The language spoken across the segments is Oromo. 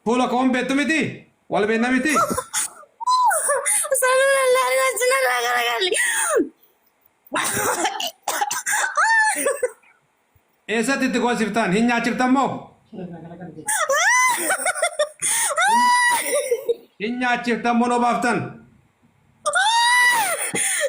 Fuula koo hin beektu miti? Wal beekna miti? Sanuu lallaalina sinarraa garagalli. Eessatti itti goosiftan? Hin nyaachiftan moo? Hin nyaachiftan moo obaaftan?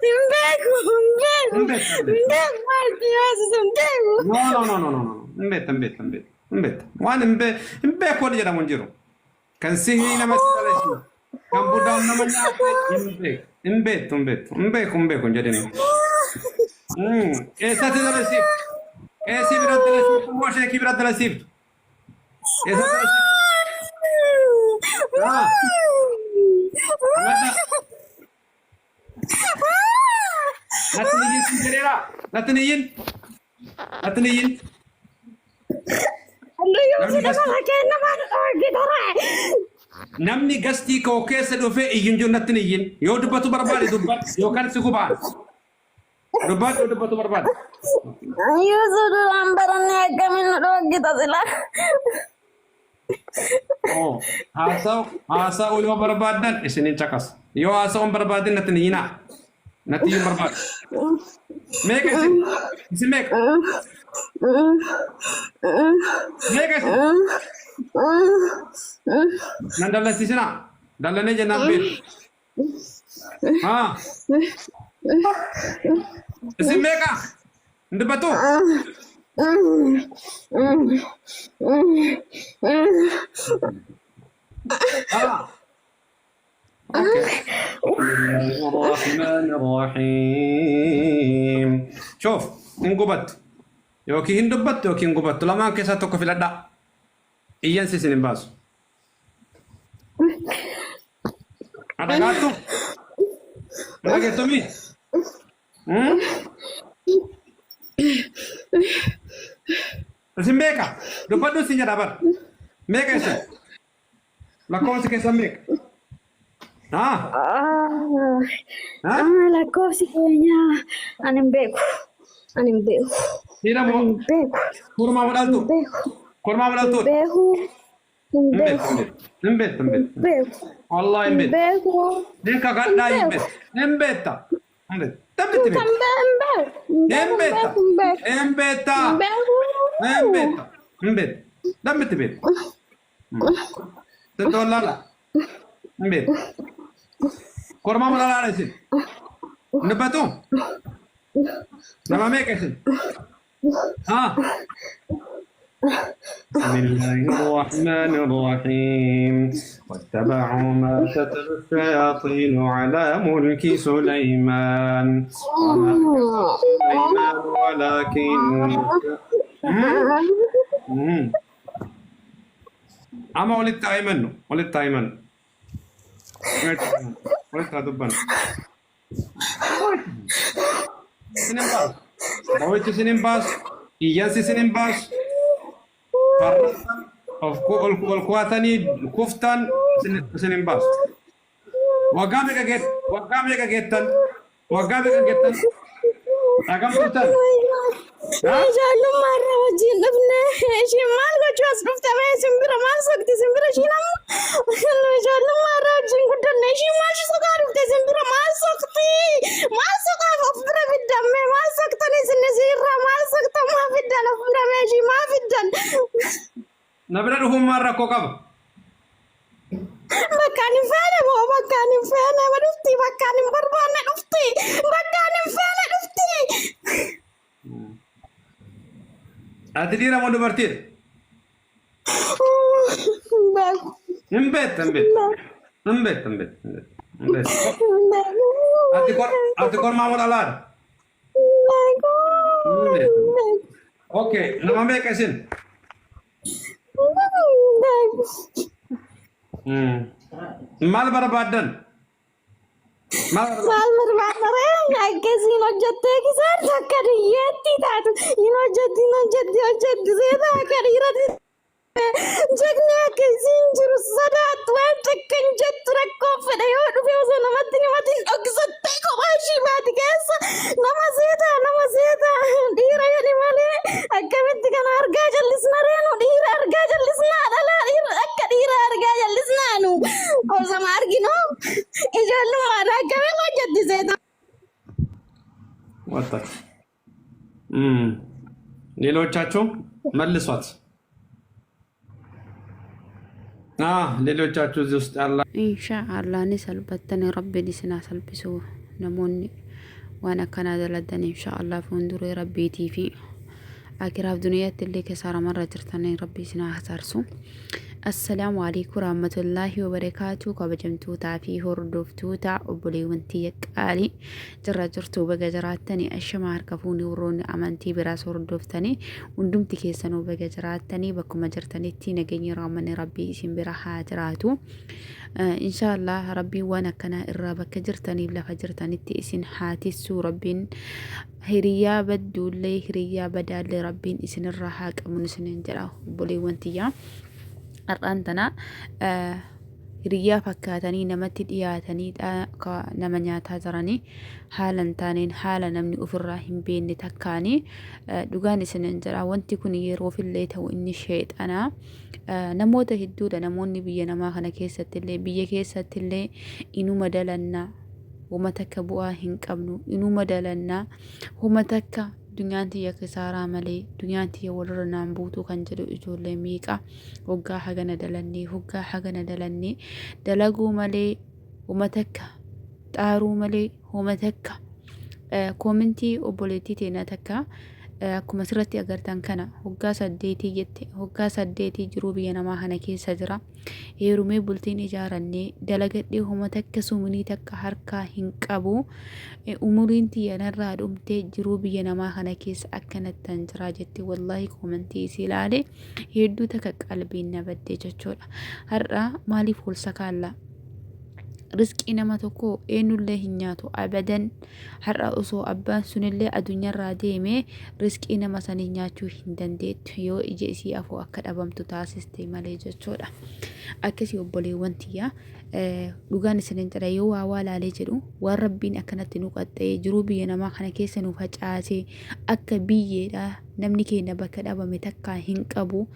Hin beeku, hin beeku. Hin beektan. Hin beeku maalti yaasisa hin beeku. No, no, no, no, no, no. Hin beektan, hin beektan, hin beektan. Hin beektan. Waan hin hin beeku wanni jedhamu hin jiru. Kan sihrii namatti dalagsu, kan budaan nama nyaate hin beeku. Hin beektu, hin beektu. Hin beeku, hin beeku hin jedhini. Eessatti dalasiiftu? Qeesii biratti dalasiiftu moo sheekii biratti dalasiiftu? Eessatti dalasiiftu? Ah. Natti niyyin siin jedheera. Natti niyyin. Natti niyyin. Namni Namni gastii koo keessa dhufee iyyu hin jiru natti niyyin. Yoo dubbatu barbaade dubbadhu yookaan si gubaan. Dubbadhu yoo dubbatu barbaade. Yusuf duraan barannee akkamiin nu dhoggita sila. Oo, haasa'u haasa'uu yoo barbaaddan isinin caqasa. Yoo haasa'uu hin barbaadin natti hin iyyinaa. Natti iyyuu hin barbaadu. Meeqa isin? Isin meeqa? Meeqa isin? Nan dallansiisinaa. Dallanee jennaan beeku. Haa. Isin meeqa? Hin dubbattu? Haa. Okay. الرحمن الرحيم شوف hin gubattu yookiin hin dubbattu yookiin hin gubattu lamaan keessaa tokko filadhaa iyyansi isin hin baasu Dhagaattu? Dhageettumii? Isin meeqa? Dubbadhu isin jedha bar. Meeqa isin? Lakkoofsi keessan meeqa? Haa? Haa? Lakkoofsi keenya ani hin beeku. Ani hin beeku. Dhiira Ani moo hin beeku. kormaa moo dhaltuu? Hin beeku. Kormaa moo Hin dhaltuudha? beeku. Hin Hin beektu, beeku. hin beektu, hin beektu. Hin beeku. Wallahi hin Hin beektu. beeku. Hin kakadhaa hin Hin beektu. Hin beekta. Hin beekta. Dambitti Kan beekta. hin beeku. Hin beekta. Hin beeku. Hin beekta. Hin beeku. Hin beekta. Hin beekta. Dambitti beekta. Sitti wallaala. Hin beekta. Kormaa malalaadha isin. Hin dubbatu? Nama meeqa isin? ها بسم الله الرحمن الرحيم واتبعوا ما تتلو الشياطين على ملك سليمان وما كفر سليمان ولكن مم. أما ولدت أيمن ولدت أيمن ولدت دبن Isin hin baasu. Boo'ichi isin hin baasu. Iyyansi isin hin baasu. Farrattan of ol ol kuwatanii kuftan isin hin baasu. Waggaa meeqa geet waggaa meeqa geettan waggaa meeqa geettan dhagam turtan. Ijoollummaa irraa wajjin dhufne isheen maal gochuu as dhufte mee simbira maal sokti simbira ishiin amma ijoollummaa irraa wajjin guddanne ishiin maal sokaa dhufte simbira maal sokti maal sokaaf of bira fiddan mee maal soktan isin isiirraa maal soktan maa fiddan of bira mee ishii maa fiddan Na bira dhufuun maal rakkoo qaba? Bakkaan hin feene moo bakkaan hin feene ma dhufti bakkaan hin barbaanne dhufti bakkaan hin feene dhufti. Ati dhiira moo dubartiidha? Hin beeku. Hin beekta hin beekta. Hin beekta hin beekta hin beekta. Hin beekta. Hin beeku. Ati kor ati kormaa moo dhalaadha? Hin beeku. Hin beekta. Hin beeku. Okay, nama meeqa isin? Hin beeku. Maal barbaaddan? Maal barbaaddan? Maal barbaadare akkasiin hojjettee kisaan takka dhiyyeetti taatu hin hojjetti hin hojjetti hojjetti seeta akka dhiirati jagna akkasiin jiru sodaattu waan takka hin jettu rakkoo fedha yoo dhufe osoo namatti himatin dhoksattee kophaa ishii baati keessa nama seeta nama seeta dhiira jedhi malee akkamitti kana argaa jallisna reenu dhiira argaa jallisnaa dhalaa dhiira akka dhiira argaa Osoma arginu ijoollummaadhaan akkamiin hojjetti seeta. ወጣች። ሌሎቻችሁ መልሷት። ሌሎቻችሁ እዚህ ውስጥ ያላ Insha Allah ni salphattani, Rabbiin isin haa salphisu. Namoonni waan akkanaa daladan insha Allah fuulduree Rabbiitii fi akiraaf duniyaatti illee kesaaramarra jirtanii Rabbi isin haa hasaarsu. Assalaamu alaikum warahmatullaahi wabarakaatu. Kabajamtootaa fi hordoftoota obboleewwan tiyya qaalii, jirra jirtu? Baga jiraattanii. Ashama, harka fuunii. Warroonni amantii biraas hordoftanii hundumti keessanuu baga jiraattanii. Bakkuma jirtanitti nageenyi rahmanni Rabbii isin bira haa jiraatu. Inshaallah Rabbiin waan akkanaa irraa bakka jirtaniif lafa jirtanitti isin haa tissu. Rabbiin hiriyaa badduullee, hiriyaa badaallee Rabbiin isinirraa haa qabuun isinin jedha. Obboleewwan tiyyaa, har'aan tana hiriyaa fakkaatanii namatti dhiyaatanii nama nyaataa jiranii haala hin taaneen, haala namni ofirraa hin beekne takkaanii. Dhugaan isinin jedha, wanti kun yeroofillee ta'u inni sheexanaa namoota hedduudha. Namoonni biyya namaa kana keessattillee, biyya keessattillee inuma dalannaa, homa takka bu'aa hin qabnu, inuma dalannaa, homa takka dunyaan tiyya kisaaraa malee dunyaan tiyya walirra naan buutuu kan jedhu ijoollee meeqa. Hoggaa hagana dalannee, hoggaa hagana dalannee, dalaguu malee homa takka, xaaruu malee homa takka. Koomentii obboleettii teenaa takka akkuma asirratti agartan kana, hoggaa 8 jette. Hoggaa 8 jiruu biyya namaa kana keessa jira. Heerumee bultiin ijaarannee dalagadhee homa takka sumunii takka harkaa hin qabu. Umuriin tiyya narraa dhumtee jiruu biyya namaa kana keessa akkanattan jira jette. Wallaahi koomentii isii ilaale hedduu takka qalbiin na badde jechuudha. Har'a maaliif wal sakaalla? Rizqii nama tokko eenyullee hin nyaatu abadan. Har'a osoo abbaan sunillee addunyaarraa deeme rizqii nama sanii nyaachuu hin dandeettu, yoo ija isii afoo akka dhabamtu taasiste malee jechuudha. Akkasii obboleewwan tiyyaa, dhugaan isinin jedha, yoo waa waa laalee jedhu waan Rabbiin akkanatti nu qaxxa'ee jiruu biyya namaa kana keessa nu facaasee akka biyyeedha. Namni keenya bakka dhabame takkaa hin qabu.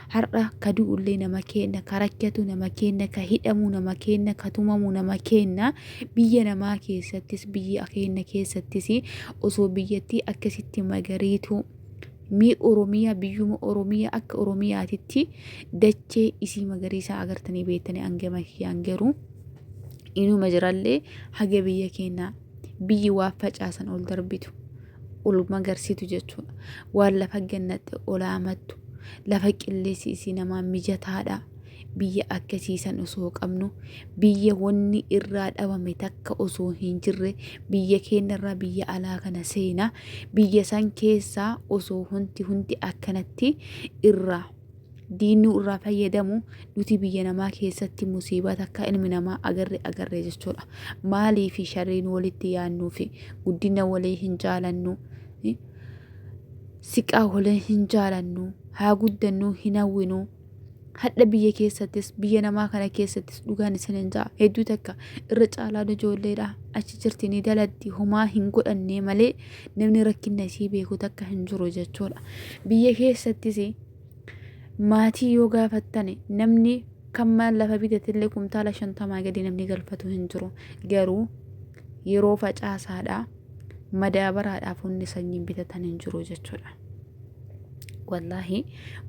Har'a ka du'ullee nama keenya, ka rakkatu nama keenya, ka hidhamu nama keenya, ka tumamu nama keenya. Biyya namaa keessattis, biyya keenya keessattis osoo biyyattii akkasitti magariitu mii Oromiyaa, biyyuma Oromiyaa, akka Oromiyaatitti dachee isii magariisaa agartanii beektanii hangama kiyyaan garuu inuma jirallee haga biyya keenyaa biyyi waa facaasan ol darbitu, ol magarsitu jechuudha. Waan lafa gannatte ol haamattu, lafa qilleensi isii namaa mijataadha. Biyya akkasiisan osoo qabnu, biyya wanni irraa dhabame takka osoo hin jirre, biyya keenyarraa biyya alaa kana seena, biyya san keessaa osoo hundi hundi akkanatti irraa diinni irraa fayyadamu, nuti biyya namaa keessatti musiibaa takka ilmi namaa agarre agarre jechuudha. Maalii fi sharriin walitti yaadnuu fi guddina walii hin jaalannu, siqaa walii hin jaalannu, haa guddannuu hin hawwinu. Hadha biyya keessattis, biyya namaa kana keessattis, dhugaan isin hin ja'a, hedduu takka irra caalaan ijoolleedha achi jirti, ni daladdi, homaa hin godhanne malee namni rakkinna isii beeku takka hin jiru jechuudha. Biyya keessattis maatii yoo gaafattane namni kan maal lafa bitatillee kumtaala 50 gadi namni galfatu hin jiru. Garuu yeroo facaasaadha madaabaraadhaaf hundi sanyiin bitatan hin jiru jechuudha. Wallaahi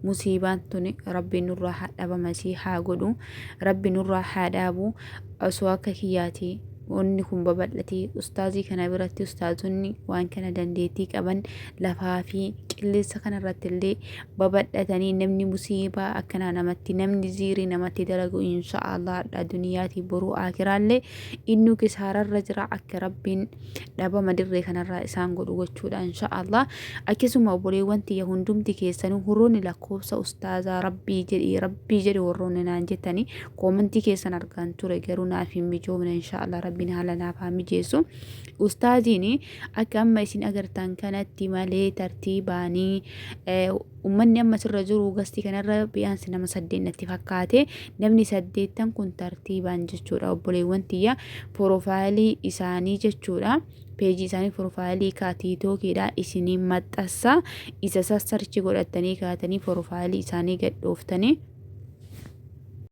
musiibaan tuni Rabbi nurraa haa dhabamasii haa godhu, Rabbi nurraa haa dhaabu. Osoo akka kiyyaatii wanni kun babal'atee ustaazii kana biratti ustaazonni waan kana dandeettii qaban lafaa fi qilleensa kana irratti illee babal'atanii, namni musiibaa akkanaa namatti, namni ziirii namatti dalagu, insha Allah hadhaa duniyaatii boruu akiraallee innuu kisaararra jira. Akka Rabbiin dhabama dirree kanarraa isaan godhu gochuudha insha Allah. Akkasuma obboleewwan tiyya hundumti keessanuu warroonni lakkoofsa ustaazaa Rabbii jedhi, Rabbii jedhi warroonni naan jettanii koomentii keessan argaan ture, garuu naaf hin mijoomne. Insha Allah Rabbiin haala naaf haa mijeessu. Ustaaziin akka amma isin agartan kanatti malee tartiibaanii ummanni amma sirra jiru gastii kanarra bi'aansi nama 8 natti fakkaate. Namni saddeettan kun tartiibaan jechuudha. Obboleewwan tiyya, porofaayilii isaanii jechuudha, peejii isaanii porofaayilii kaa tiitookiidha isinii maxxansa. Isa sassarchi godhattanii kaatanii porofaayilii isaanii gadhooftanii.